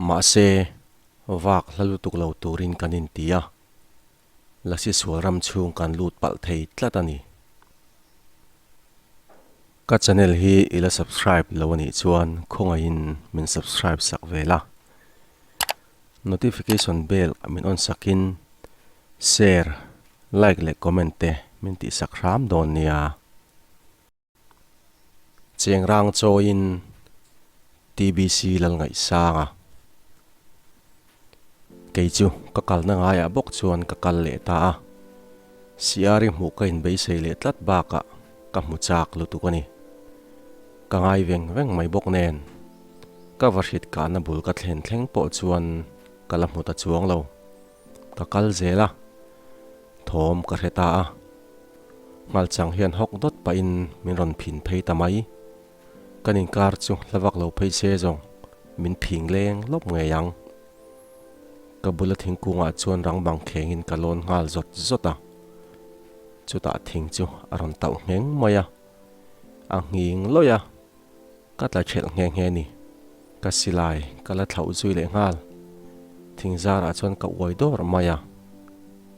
Mahse, vak hla lutuk lo turin kan inti a, Lasi sual ram chhung kan lut palh thei tlat a ni. Ka channel hi i la subscribe lo a nih chuan khawngaihin min subscribe sak ve la. Notification bell min on sakin share, like leh comment te min tihsak hram dawn nia. Chengrang chawiin TBC Lalngaihsang a. Kei chu ka kalna ngaiah bawk chuan ka kal leh ta a. Siari hmuh ka inbeisei leh tlat bakah ka hmu chak lutuk a ni. Ka ngai veng veng mai bawk nen. Ka va hrit kahna bul ka thlen thleng pawh chuan ka la hmu ta chuang lo. Ka kal zel a, thawm ka hre ta a. Nghalchang hian hawk dawt pahin min rawn phin phei ta mai. Kan inkar chu hla vak lo phei se zawng min phing leng lawp ngei ang. Ka bula thingkungah chuan rang bang khengin ka lawn nghal zawt zawt a. Chutah thing chu a rawn tauh ngheng mai a, a nghing lawih a. Ka tla ṭhelh nghe nghe ni. Ka silai ka la thlauh zui leh nghal. Thing zarah chuan ka uai dawr mai a.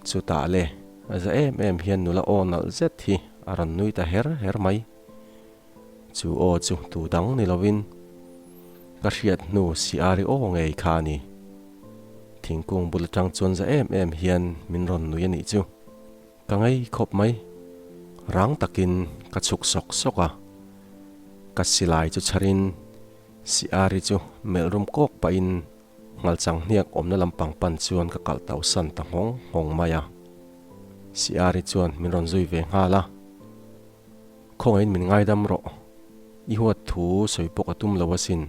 Chutah le, a za em em hian nula aw nalh zet hi a rawn nui ta her her mai. Chu aw chu tu dang ni lovin ka hriat hnu Siari aw ngei kha a ni. Thingkung bul aṭang chuan za em em hian min rawn nui a nih chu. Ka ngei khawp mai. Rang takin ka chhuk sawk sawk a. Ka silai chu chharin Siari chu melh rum kawk pahin nghalchang hniak awmna lampang pan chuan ka kalh tau san ta nghawng nghawng mai a. Siari chuan min rawn zui ve nghal a. Khawngaihin min ngaidam rawh. I huat thu sawi pawh ka tum lo asin,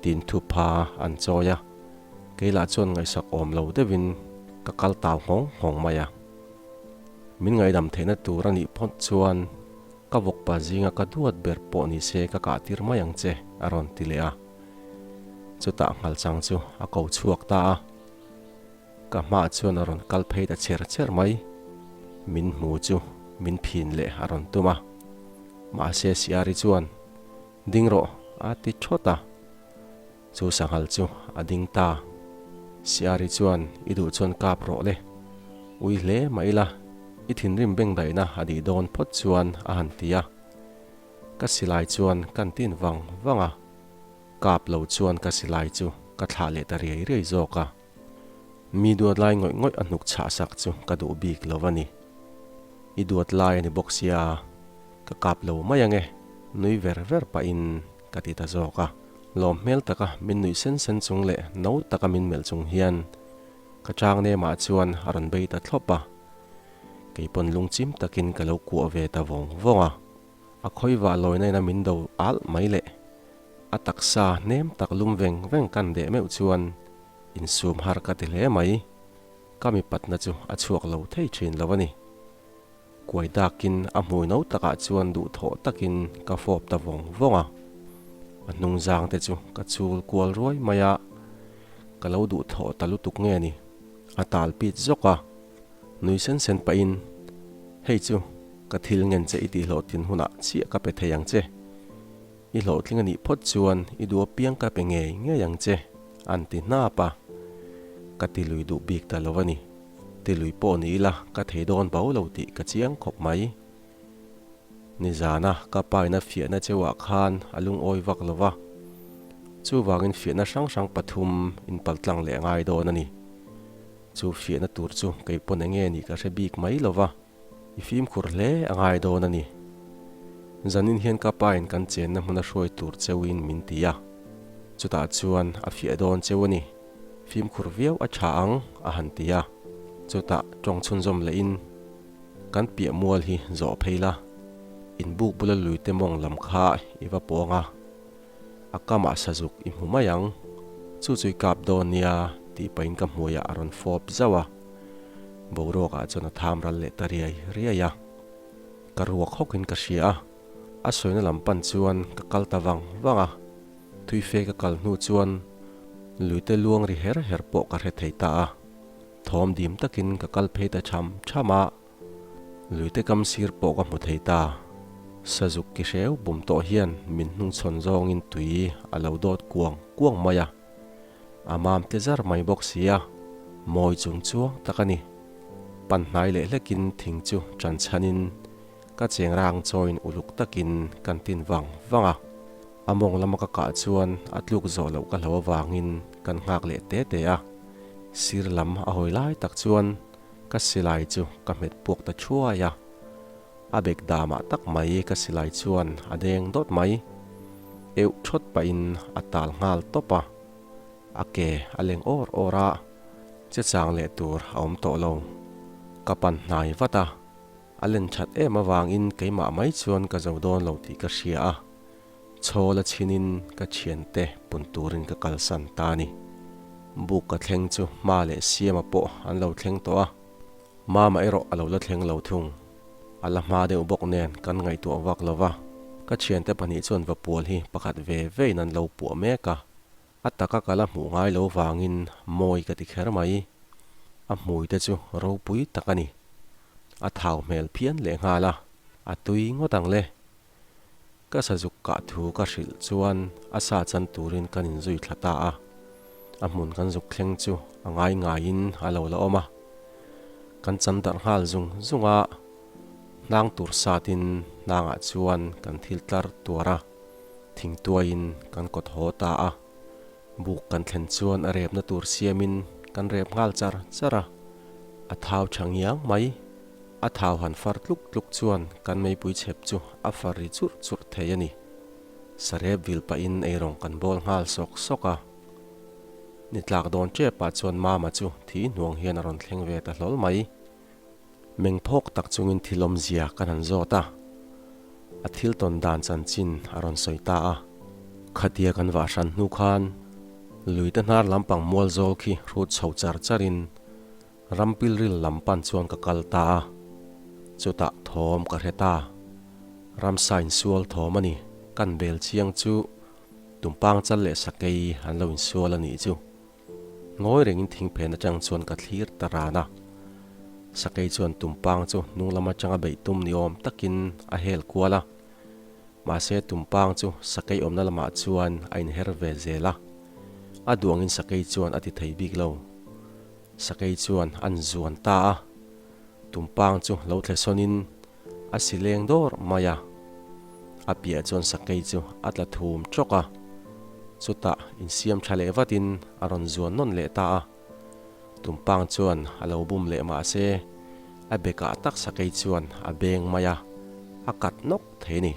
tiin thupha an chawi a. Kei lah chuan ngaihsak awm lo deuhin ka kal tau nghawng nghawng mai a. Min ngaihdam theihna tur a nih phawt chuan ka vawkpa zinga ka duat ber pawh ni se ka kah tir mai ang che, a rawn ti leh a. Chutah nghalchang chu a ko chhuak ta a. Ka hmaah chuan a rawn kal phei ta cher cher mai. Min hmu chu min phin leh a rawn tum a. Mahse Siari chuan, Ding rawh, a ti thawt a. Chu sanghal chu a ding ta. Siari chuan, I duh chuan kap rawh le. Ui hle mah ila, i thinrim bengdaihna a dih dawn phawt chuan a han ti a. Ka silai chuan kan tin vang vang a. Kap lo chuan ka silai chu ka thlah leh ta riai riai zawk a. Mi duat lai ngawih ngawih a hnuk chhah sak chu ka duh bik lo a ni. I duat lai a ni bawk sia, ka kap lo mai ange, nui ver ver pahin ka ti ta zawk a. Lawm hmel taka min nuih sen sen chung leh no taka min melh chung hian ka chang nemah chuan a rawn bei ta thlawp a. Kei pawn lungchim takin ka lo kuah ve ta vawng vawng a. A khawivah lawina ina min do alh mai leh a taksa hnem tak lum veng veng kan deh meuh chuan insum har ka ti hle mai. Ka mipatna chu a chhuak lo thei thin lo a ni. Kuai dakin a hmui no takah chuan duhthawh takin ka fawp ta vawng vawng a. A hnung zang te chu ka chul kual ruai mai a, ka lo duhthawh ta lutuk nge ni. A tal pit zawk a. Nui sen sen pahin, Hei chu ka thil ngen che i tih hlawhtlin hunah chiah ka pe thei ang che. I hlawhtling a nih phawt chuan i duh apiang ka pe ngei ngei ang che, an ti hnap a. Ka ti lui duh bik ta lo a ni. Ti lui pawh ni ila ka thei dawn bo lo tih ka chiang khawp mai. Nizana ka pa ina fiahna cheuah khan a lungawi vak lo va, chuvangin fiahna hrang hrang pathum inpaltlang leh a ngai dawn a ni. Chu fiahna tur chu kei pawn enge nih ka hre bik mai lo va, i fimkhur hle a ngai dawn a ni. Zanin hian ka pa in kan chenna hmun a hruai tur cheuin min ti a, chutah chuan a fiah dawn cheu a ni. Fimkhur viau a tha ang a han ti a, chutah tawng chhunzawm lehin kan piah mual hi zawh phei la, inbuk bula luite mawng lam kha i va pawng a. A kamah sazuk i hmu mai ang, chu chu i kap dawn nia tih pahin ka hmuiah a rawn fawp zauh a, boruakah chuan a tham ral leh ta riai riai a. Ka ruak hawkin ka hria a, a sawina lam pan chuan ka kal ta vang vang a, thuife ka kal hnu chuan luite luang ri her her pawh ka hre thei ta a, thawm dim takin ka kal phei ta cham cham a. Luite kam sir pawh ka hmu thei ta. Sazuk ki hreu bum tawh hian min hnungchhawn zawngin tui a lo dawt kuang kuang mai a. A mam te zar mai bawk si a, mawi chung chuang tak a ni. Pan hnai leh hlekin thing chu ṭan chhanin ka cheng rang chawiin uluk takin kan tin vang vang a. A mawng lama ka kah chuan a tluk zawh loh ka hlo avangin kan nghak leh te te a. Sir lam a hawi lai tak chuan ka silai chu ka hmet puak ta thuai a. A bek damah tak mai ka silai chuan a deng dawt mai. Euh thawt pahin a tal nghal tawp a. A ke a leng awr awr a, che chang leh tur a awm tawh lo. Ka pan hnai vat a, a len that em avangin keimah mai chuan ka zo dawn lo tih ka hria a, chhawl a chhinin ka thiante pun turin ka kalsan ta a ni. Buk ka thleng chu hma leh siama pawh an lo thleng tawh a, Mama erawh a lo la thleng lo thung. A la hma deuh bawk nen kan ngaihtuah vak lo va, ka thiante pahnih chuan vapual hi pakhat ve vein an lo puah mek a. A taka ka la hmuh ngai lo vangin mawi ka ti kher mai. A hmui te chu ropui tak a ni. A thau hmel phian lehnghal a, a tui ngawt ang le. Ka sazuk kah thu ka hrilh chuan a sa chan turin kan inzui thla ta a. A hmun kan zuk thleng chu a ngai ngaiin a lo la awm a. Kan chan darh nghal zung zung a, hnang tur satin hnangah chuan kan thil tlar tuar a. Thingtuaiin kan kawt haw ta a, buk kan thlen chuan a repna tur siamin kan rep nghal char char a, a thau tha ngiang mai. A thau han far tluk tluk chuan kan meipui chhep chu a far ri churh churh thei a ni. Sarep vil pahin eirawng kan bawl nghal sawk sawk a. Ni tlak dawn tepah chuan Mama chu thi hnuang hian a rawn thleng ve ta hlawl mai. Meng phawk tak chungin thil awmzia kan han zawt a, a thil tawn dan chanchin a rawn sawi ta a. Khatia kan vah hran hnu khan luite hnar lampang mual zawl khi hrut chho char charin ram pilril lam pan chuan ka kal ta a, chutah thawm ka hre ta. Ramsa insual thawm a ni, kan bel chiang chu tumpang chal leh sakei an lo insual a nih chu. Ngawi rengin thingphen atang chuan ka thlir ta ran a. Sakei chuan tumpang chu hnung lam atanga beih tum ni awm takin a hel kual a. Mahse tumpang chu sakei awmna lamah chuan a inher ve zel a. A duangin sakei chuan a ti thei bik lo. Sakei chuan an zuan ta a. Tumpang chu lo thle sawnin a si leng dawr mai a. A piah chuan sakei chu a tla thum tawk a, chutah insiam tha leh vatin a rawn zuan nawn leh ta a. Tumpang chuan a lo bum leh mahse a bekah tak sakei chuan a beng mai a, a kat nawk thei a ni.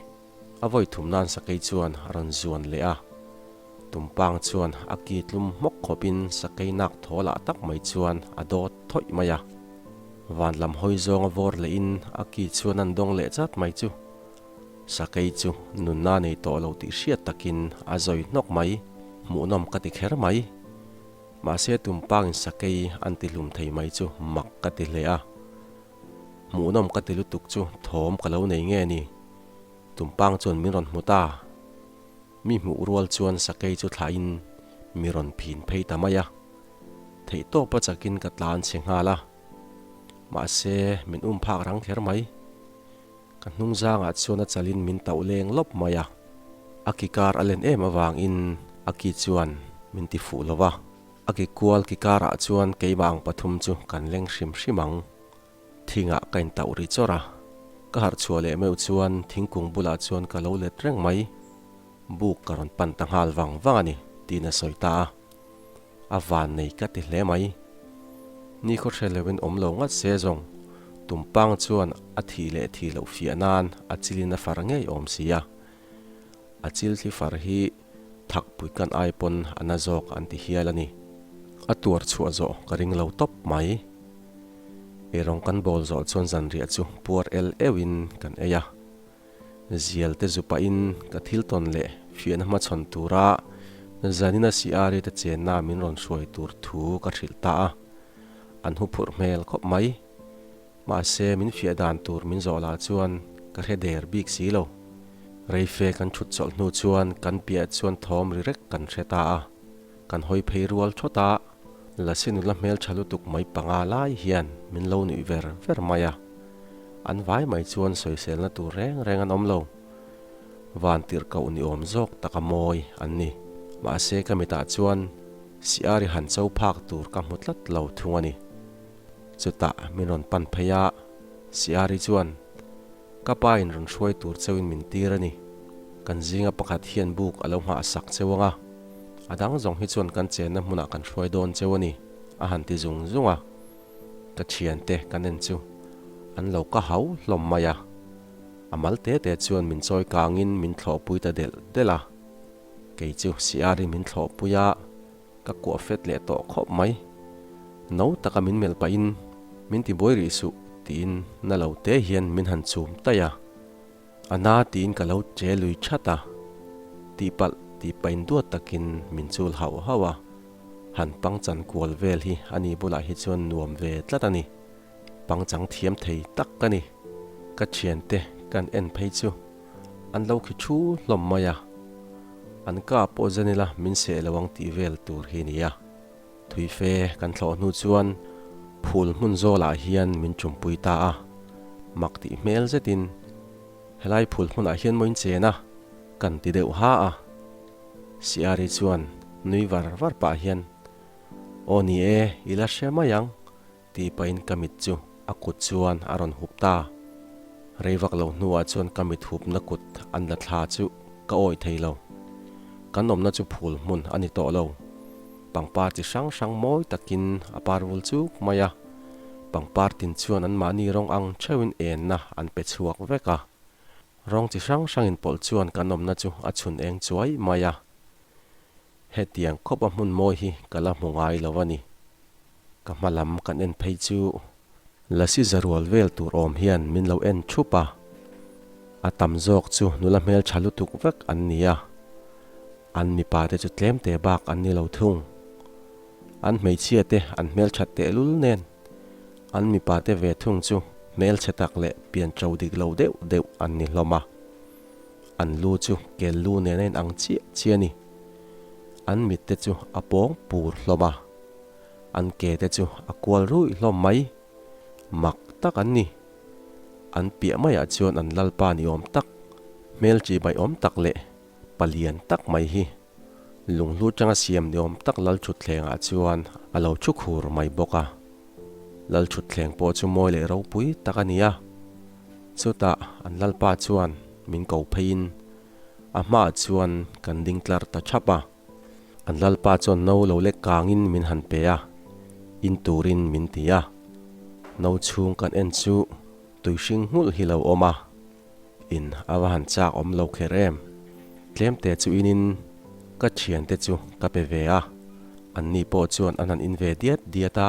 A vawi thum nan sakei chuan a rawn zuan leh a, Tumpang chuan a ki tlum hmawk khawpin sakei nak thaw lah tak mai chuan a dawt thawih mai a. Van lam hawi zawnga vawr lehin a ki chuan an dawng leh chat mai chu. Sakei chu nunna nei tawh lo tih hriat takin a zawi hnawk mai, hmuhnawm ka ti kher mai. Mahse Tumpangin sakei an ti hlum thei mai chu mak ka ti hle a. Hmuhnawm ka ti lutuk chu thawm ka lo nei nge ni? Tumpang chuan min rawn hmu ta. Mi hmuh rual chuan sakei chu thlahin mi rawn phin phei ta mai a. Theihtawpa chakin ka tlan chhe nghal a. Mahse, min um phak rang kher mai. Ka hnung zangah chuan a chalin min tauh leng lawp mai a. A ki kar a len em avangin a ki chuan min ti fuh lo va. A ki kual ki karah chuan keimah ang pathum chu kan leng hrim hrim ang. Thingah ka intauh ri chawrh a, ka harh chhuah leh meuh chuan thingkung bulah chuan ka lo let reng mai. Buk ka rawn pan ta nghal vang vang a ni, tiin a sawi ta a. A van nei ka ti hle mai. Ni khaw hre loin awm lo ngat se zawng, tumpang chuan a thih leh thih loh fiah nan a chilin a far ngei awm si a. A chil thli far hi thakpui kan ai pawn a na zawk an ti hial a ni. A tuar chhuah zawh ka ring lo tawp mai. Eirawng kan bawl zawh chuan zanriah chu puar el euhin kan ei a. Zial te zu pahin ka thil tawn leh fiahna hmachhawn tura zanina Siari te chenna min rawn hruai tur thu ka hrilh ta a. An huphurh hmel khawp mai. Mahse, min fiah dan tur min zawh lah chuan ka hre der bik si lo. Reife kan thut chawlh hnu chuan kan piah chuan thawm ri rek kan hre ta a. Kan hawi phei rual thawt a, Lasi nula hmeltha lutuk mai panga lai hian min lo nuih ver ver mai a. An vai mai chuan sawiselna tur reng reng an awm lo. Van tirhkoh ni awm zawk taka mawi an ni. Mahse ka mitah chuan. Siari han cho phak tur ka hmu tlat lo thung a ni. Chutah min rawn pan phei a, Siari chuan, Ka pa in rawn hruai tur cheuhin min tir a ni. Kan zinga pakhat hian buk a lo nghah sak cheu ang a, a dang zawng hi chuan kan chenna hmunah kan hruai dawn cheu a ni, a han ti zung zung a. Ka thiante kan en chu an lo ka hau hlawm mai a, a mal te te chuan min chawi kangin min thlawhpui ta delh delh a. Kei chu Siari min thlawhpui a, ka kuah fet leh tawh khawp mai. No taka min melh pahin, Min ti buai rih suh, tiin na lo te hian min han chum taih a. A na tiin ka lo che lui that a, tihpalh tih pahin duat takin min chul hauh hauh a. Han pangchan kual vel hi a ni bulah hi chuan nuam ve tlat a ni. Pangchang thiam thei tak ka ni. Ka thiante kan en phei chu an lo khi thu hlawm mai a, an ka pawh zen ila min seh lo ang tih vel tur hi nia. Thuife kan thlawh hnu chuan phul hmun zawlah hian min chumpui ta a, mak tih hmel zetin helai phul hmunah hian maw in chen a kan ti deuh ha a. Siari chuan nui var var pah hian, Aw ni e, i la hre mai ang Tih pahin ka mit chu a kut chuan a rawn hup ta. Rei vak lo hnuah chuan ka mit hupna kut an la thla chu ka awih thei lo. Kan awmna chu phul hmun a ni tawh lo. Pangpar chi hrang hrang mawi takin a par vul chuk mai a. Pangpar tin chuan anmahni rawng ang theuhin enna an pe chhuak vek a. Rawng chi hrang hrangin pawlh chuan kan awmna chu a chhun eng chuai mai a. Hetiang khawpa hmun mawi hi ka la hmu ngai lo a ni. Ka hma lam kan en phei chu Lasi zarual vel tur awm hian min lo en thup a, a tam zawk chu nula hmeltha lutuk vek an ni a, an mipa te chu tlem te bak an ni lo thung. An hmeichhia te an hmelthat tehlul nen an mipa te ve thung chu hmelchhe tak leh pian to dik lo deuh deuh an ni hlawm a. An lu chu kel lu nen a inang chiah chiah a ni. An mit te chu a pawng pur hlawm a, an ke te chu a kual ruih hlawm mai. Mak tak an ni. An piah maiah chuan an lalpa ni awm tak, hmel chi bai awm tak leh palian tak mai hi lunghlu tanga siam ni awm tak lalthutthlengah chuan a lo thu khur mai bawk a. Lalthutthleng pawh chu mawi leh ropui tak a ni a. Chutah an lalpa chuan min ko pheiin a hmaah chuan kan ding tlar ta thap a. An lalpa chuan no lo lek kangin min han pe a, in turin min ti a. No chhung kan en chu tui hring nghulh hi lo awm a, in a va han chak awm lo kher em. Tlemte chu inin ka thiante chu ka pe ve a, anni pawh chuan an han in ve diat diat a.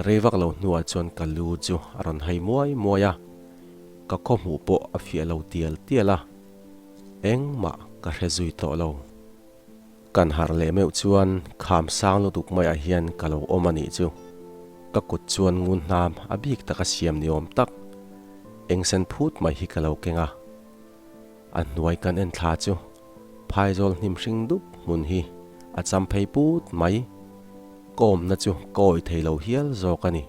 Rei vak lo hnuah chuan ka lu chu a rawn hai muai muai a, ka khaw hmuh pawh a fiah lo tial tial a, engmah ka hre zui tawh lo. Kan harh leh meuh chuan kham sang lutuk maiah hian ka lo awm a nih chu. Ka kut chuan ngun hnam a bik taka siam ni awm tak, eng sen phut mai hi ka lo keng a. A hnuai kan en thla chu phaizawl hnim hring dup hmun hi a cham phei put mai. Ka awmna chu ka awih thei lo hial zawk a ni.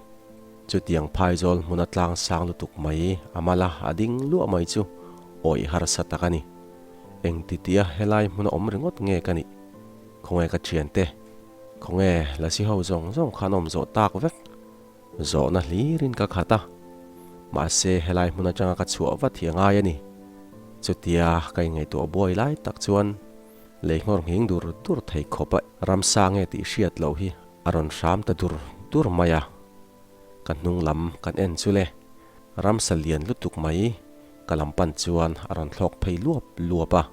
Chutiang phaizawl hmuna tlang sang lutuk mai a mala a ding luah mai chu awih harsa tak a ni. Engtitia helai hmuna awm ringawt nge ka nih? Khawnge ka thiante? Khawnge lasi ho zawng zawng khan awm zawh tak vek? Zawhna hlirin ka khat a, mahse helai hmun atanga ka chhuah vat hi a ngai a ni. Chutia ka inngaihtuah buai lai tak chuan lei nghawr nghing dur dur thei khawp a ramsa nge tih hriat loh hi a rawn hram ta dur dur mai a. Ka hnung lam kan en chu le, ramsa lian lutuk mai ka lam pan chuan a rawn thlawk phei luap luap a.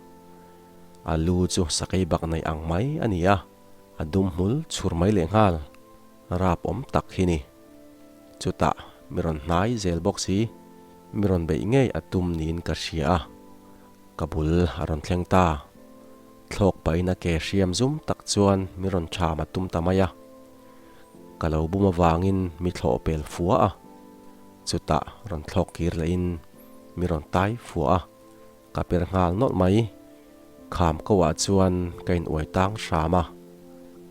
A lu chu sakei bak nei ang mai a ni a, a dum hmul chhur mai lehnghal. Rap awm tak hi ni. Chutah mi rawn hnai zel bawk si, mi rawn beih ngei a tum niin ka hria a, ka bul a rawn thleng ta. Thlawk pahin a ke hriam zum tak chuan mi rawn ṭham a tum ta mai a. Ka lo bum avangin mi thlawh pel fua a, chutah rawn thlawk kir lehin mi rawn tai fua a. Ka per nghal nawlh mai. Kham ko ah chuan ka in uai tang hram a,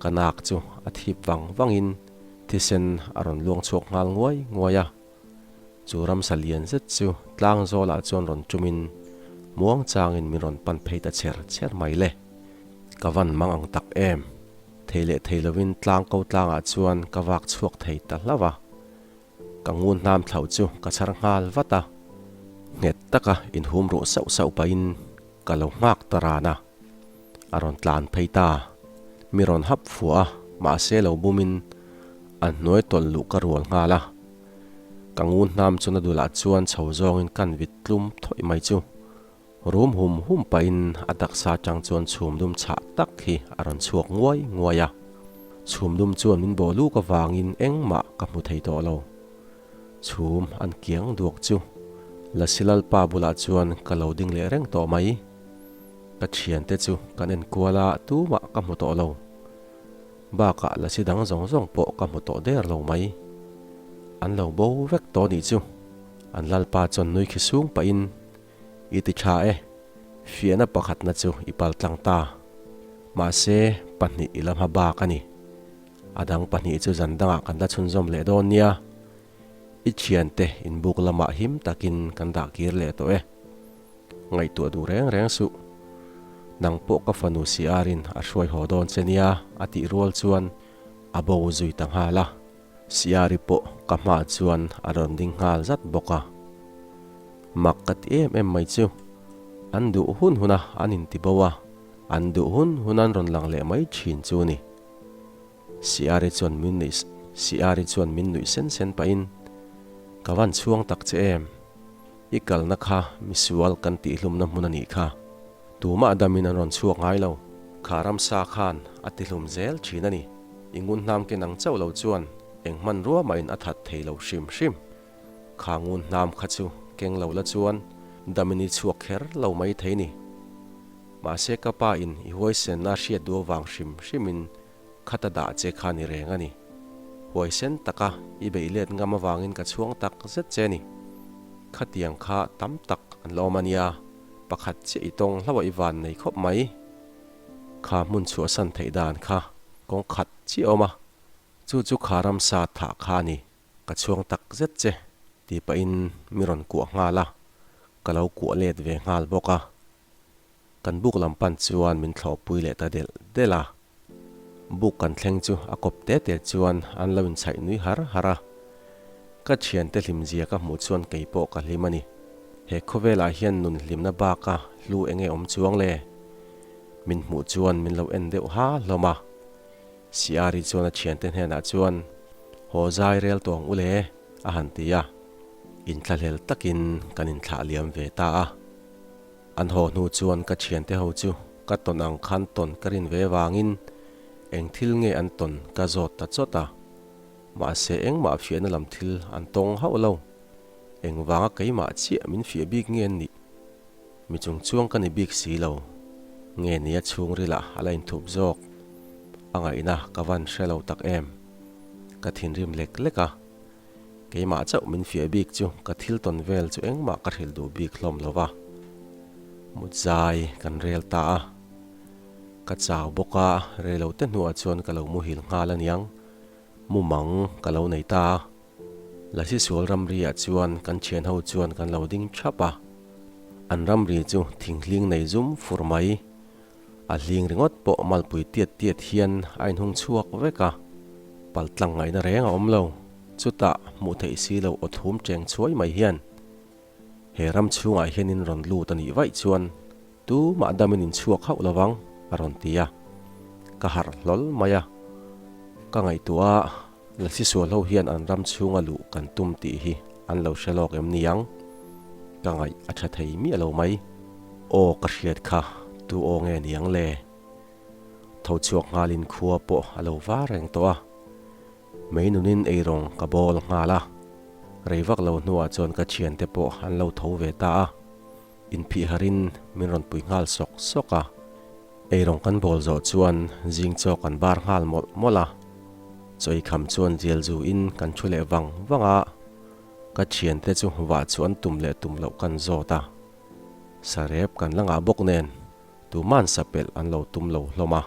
ka nak chu a thip vang vang in thisen a rawn luang chhuak nghal nguai nguai a. Chu ramsa lian zet chu tlang zawl ah chuan rawn tum in muang chang in min rawn pan phei ta chher chher mai le. Ka van mang ang tak em. Thei leh thei lovin tlang ko tlangah chuan ka vak chhuak thei ta hlauh a. Ka ngun hnam thlauh chu ka chhar nghal vat a, nghet taka inhum ruh sauh sauh pahin ka lo nghak ta ran a. A rawn tlan phei ta. Mi rawn hap fuah a, mahse lo bumin a hnuai tawlh luh ka rual nghal a. Ka ngun hnam chu na dulah chuan chho zawngin kan vit tlum thawih mai chu. Rum hum hum pahin a taksa atang chuan chhum dum chhah tak hi a rawn chhuak nguai nguai a. Chhum dum chuan min bawh luk avangin engmah ka hmu thei tawh lo. Chhum an kiang duak chu Lasi Lalpa bulah chuan ka lo ding leh reng tawh mai. Ka thiante chu kan enkual a, tumah ka hmu tawh lo. Bakah lasi dang zawng zawng pawh ka hmu tawh der lo mai. An lo bo vek tawh nih chu. An Lalpa chuan nui khi sung pahin I ti tha e, fiahna pakhatna chu i paltlang ta. Mahse, pahnih i la hma bak a ni. A dang pahnih chu zan dangah kan la chhunzawm leh dawn nia. I thiante inbuk lamah him takin kan dah kir leh tawh e. Ngaihtuah duh reng reng suh. Nang pawh ka fanu Siarin a hruai haw dawn che nia a tih rual chuan a bo zui ta nghal a. Siari pawh ka hmaah chuan a rawn ding nghal zat bawk a. Mak ka ti em em mai chu. An duh hun hun a an inti bo a, an duh hun hun an rawn lang leh mai thin chu a ni. Siari chuan min nuih Siari chuan min nuih sen sen pahin, Ka van chhuang tak che em? I kalna kha misual kan tihhlumna hmun a nih kha. Tumah damin an rawn chhuak ngai lo. Kha ramsa khan a tihlum zel thin a ni. I ngun hnam ken ang chauh lo chuan eng hmanrua mahin a that thei lo hrim hrim. Kha ngun hnam kha chu keng lo la chuan damin i chhuak kher lo mai thei ni. Mahse ka pa in i huaisenna a hriat duh avang hrim hrimin khata dah che kha ni reng a ni. Huaisen taka i beih let ngam avangin ka chhuang tak zet che ni. Khatiang kha tam tak an la awm a nia, pakhat chiah i tawng hlauh a i van nei khawp mai. Kha hmun chhuahsan theih dan kha kawng khat chiah awm a, chu chu kha ramsa thah kha a ni. Ka chhuang tak zet che tih pahin mi rawn kuah nghal a, ka lo kuah let ve nghal bawk a. Kan buk lam pan chuan min thlawhpui leh ta delh delh a. Buk kan thleng chu a kawp te te chuan an lo inchhaih nui har har a. Ka thiante hlimzia ka hmuh chuan kei pawh ka hlim a ni. He khawvelah hian nun hlimna baka hlu enge awm chuang le? Min hmuh chuan min lo en deuh ha hlawm a. Siari chuan a thiante hnenah chuan, Haw zai rel tawng u le, a han ti a. Inthlahlel takin kan inthlah liam ve ta a. An haw hnu chuan ka thiante ho chu ka tawn ang khan tawn ka rin ve vangin eng thil nge an tawn ka zawt ta chawt a. Mahse engmah fiahna lam thil an tawng hauh lo. Engvanga keimah chiah min fiah bik nge an nih? Mi chung chuang ka ni bik si lo. Nge nia chhungrilah a la inthup zawk? A ngaihna ka van hre lo tak em? Ka thinrim lek lek a. Keimah chauh min fiah bik chu ka thil tawn vel chu engmah ka hrilh duh bik hlawm lo va. Mut zai kan rel ta a. Ka chau bawk a, rei lo te hnuah chuan ka lo muhil nghal aniang. Mumang ka lo nei ta a. Lasisual ramri-ah chuan kan thian ho chuan kan lo ding thap a. An ramri chu thinghling nei zum fur mai. A hling ringawt pawh malpui tiat tiat hian a inhung chhuak vek a, paltlang ngaihna reng a awm lo. Chutah hmuh theih si lo aw thum cheng chhuai mai hian he ram chhungah hian in rawn lut a nih vaih chuan tumah damin in chhuak hauh lovang a rawn ti a, ka harh hlawl mai a. Ka ngaihtuah a, Lasisual ho hian an ram chhunga luh kan tum tih hi an lo hre lawk em ni ang? Ka ngaih a tha thei miah lo mai. Aw ka hriat kha, tu aw nge ni ang le? Tho chhuak nghalin khua pawh a lo var reng tawh a. Mei nunin eirawng ka bawl nghal a. Rei vak lo hnuah chuan ka thiante pawh an lo tho ve ta a. Inphih harin min rawn pui nghal sawk sawk a. Eirawng kan bawl zawh chuan zing chaw kan bar nghal mawlh mawlh a, chaw ikham chuan zial zu in kan thu leh vang vang a, ka thiante chu vah chu an tum leh tum loh kan zawt a, sarep kan la ngah bawk nen tuman sa pelh an lo tum lo hlawm a,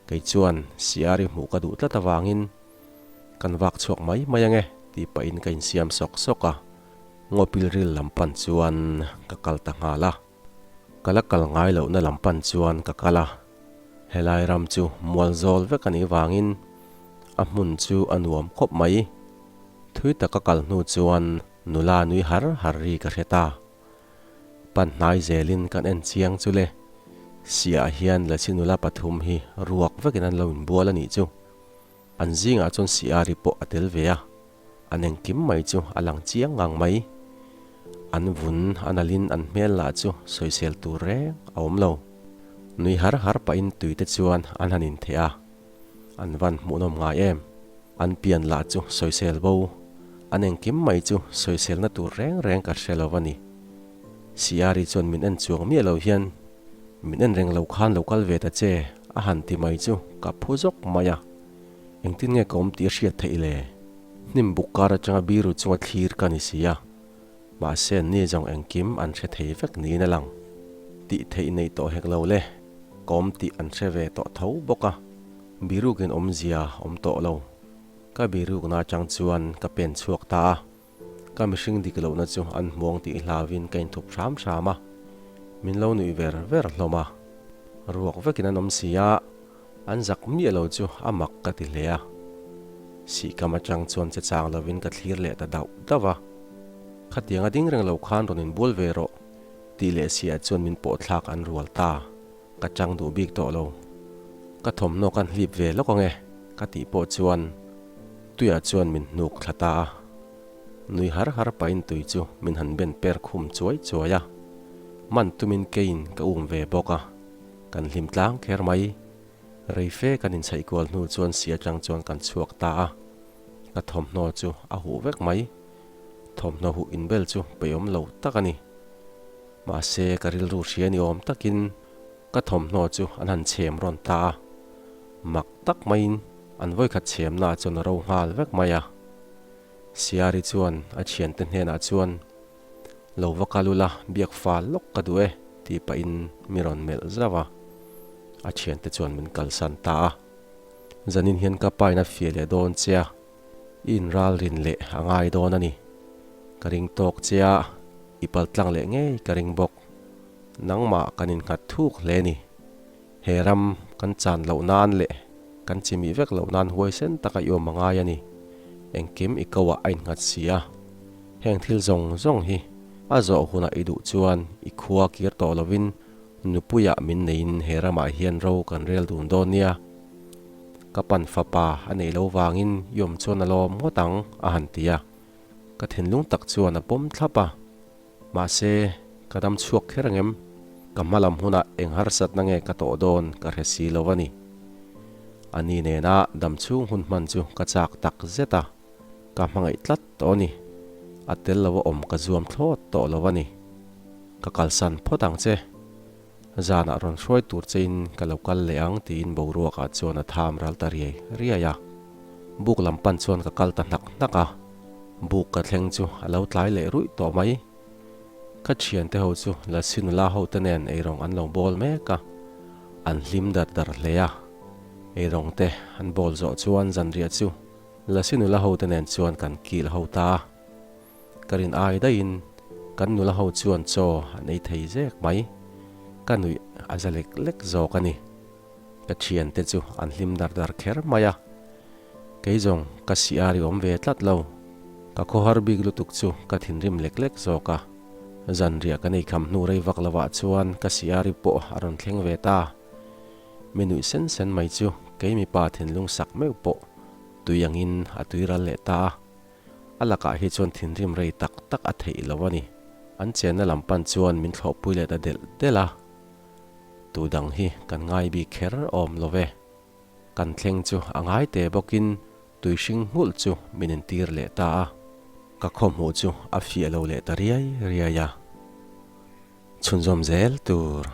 kei chuan Siari hmuh ka duh tlat avangin kan vak chhuak mai mai ange tih pahin ka insiam sawk sawk a, ngawpilril lam pan chuan ka kal ta nghal a. Ka la kal ngai lohna lam pan chuan ka kal a. Helai ram chu mual zawl vek a nih vangin a hmun chu a nuam khawp mai. Thui taka kal hnu chuan nula nui har har ri ka hre ta. Pan hnai zelin kan en chiang chu le. Siah hian Lasi nula pathum hi ruak vekin an lo inbual a nih chu. An zingah chuan Siari pawh a tel ve a, an engkim mai chu a lang chiang ngang mai. An vun a nalhin an hmel lah chu sawisel tur reng a awm lo. Nui har har pahin tuite chuan an han intheh a, an van hmuhnawm ngai em. An pian lah chu sawisel bo, an engkim mai chu sawiselna tur reng reng ka hre lo a ni. Siari chuan min en chuang miah lo hian Min en reng lo khan lo kal ve ta che, a han ti mai chu ka phu zawk mai a. Engtin nge ka awm tih a hriat theih le? Hnim buk kar atanga biru chunga thlir ka ni si a, mahse an ni zawng engkim an hre thei vek niin a lang. Tih theih nei tawh hek lo le, ka awm tih an hre ve tawh tho bawk a, birukin awmzia awm tawh lo. Ka birukna atang chuan ka pen chhuak ta a. Ka mihring dik lohna chu an hmuang tih hlauvin ka inthup hram hram a, min lo nuih ver ver hlawm a. Ruak vekin an awm si a, an zak miah lo chu a mak ka ti hle a. Sihkam atang chuan che chang lovin ka thlir leh ta dauh dauh a. Khatiang a ding reng lo khan rawn inbual ve rawh tih leh siah chuan min pawh thlak an rual ta. Ka chang duh bik tawh lo. Ka thawmhnaw kan hlip ve lawk ange ka tih pawh chuan tuiah chuan min hnuk thla ta a. Nui har har pahin tui chu min han ben per khum chuai chuai a. Man tumin keiin ka um ve bawk a. Kan hlim tlang kher mai. Rei fe kan inchhaih kual hnu chuan si atang chuan kan chhuak ta a. Ka thawmhnaw chu a huh vek mai. Thawmhnaw huh inbel chu peihawm lo tak a ni. Mahse, ka rilru hria ni awm takin ka thawmhnaw chu an han chhem rawn ta a, mak tak maiin an vawikhat chhemnaah chuan a ro nghal vek mai a. Siari chuan a thiante hnenah chuan, Lo va kal ula, biak fal lawk ka duh e, tih pahin mi rawn melh zauh a. A thiante chuan min kalsan ta a. Zanin hian ka pain a fiah leh dawn che a. I inralrin leh a ngai dawn a ni. Ka ring tawk che a, i paltlang leh ngei ka ring bawk. Nangmah kan innghat thuk hle ni. He ram kan chan loh nan leh kan chimih vek loh nan huaisen taka i awm a ngai a ni. Engkim i ko ah a innghat si a. Heng thil zawng zawng hi a zawh hunah i duh chuan i khua kir tawh lovin nupuiah min neiin he ramah hian ro kan rel dun dawn nia. Ka pan fapa a neih lo vangin i awm chuan a lawm ngawt ang, a han ti a. Ka thinlung tak chuan a pawm thlap a. Mahse, ka dam chhuak kher ang em? Ka hma lam hunah eng harsatna nge ka tawh dawn ka hre si lo a ni. A ni nena dam chhung hun hman chu ka chak tak zet a, ka hmangaih tlat tawh a ni. A tel lo a awm ka zuam thlawt tawh lo a ni. Ka kalsan phawt ang che. Zanah rawn hruai tur chein ka lo kal leh ang tiin boruakah chuan a tham ral ta riai riai a. Buk lam pan chuan ka kal ta hnak hnak a, buk ka thleng chu a lo tlai leh ruih tawh mai. Ka thiante ho chu Lasi nula ho te nen eirawng an lo bawl mek a, an hlim dar dar hle a. Eirawng te an bawl zawh chuan zanriah chu Lasi nula ho te nen chuan kan kil ho ta a. Ka rin ai daihin kan nula ho chuan chaw an ei thei zek mai. Ka nuih a za lek lek zawk a ni. Ka thiante chu an hlim dar dar kher mai a. Kei zawng ka siar i awm ve tlat lo. Ka khawhar bik lutuk chu ka thinrim lek lek zawk a. Zanriah kan ei kham hnu rei vak lovah chuan ka siar i pawh a rawn thleng ve ta. Mi nuih sen sen mai chu kei mipa thinlung sak meuh pawh tui angin a tuiral leh ta a. A lakah hi chuan thinrim rei tak tak a theih lo a ni. An chenna lam pan chuan min thlawhpui leh ta delh delh a. Tu dang hi kan ngai bik kher awm lo ve. Kan thleng chu a ngai te bawkin tui hring nghulh chu min intir leh ta a. Ka khawhmuh chu a fiah lo leh ta riai riai a. Chhunzawm zel tur.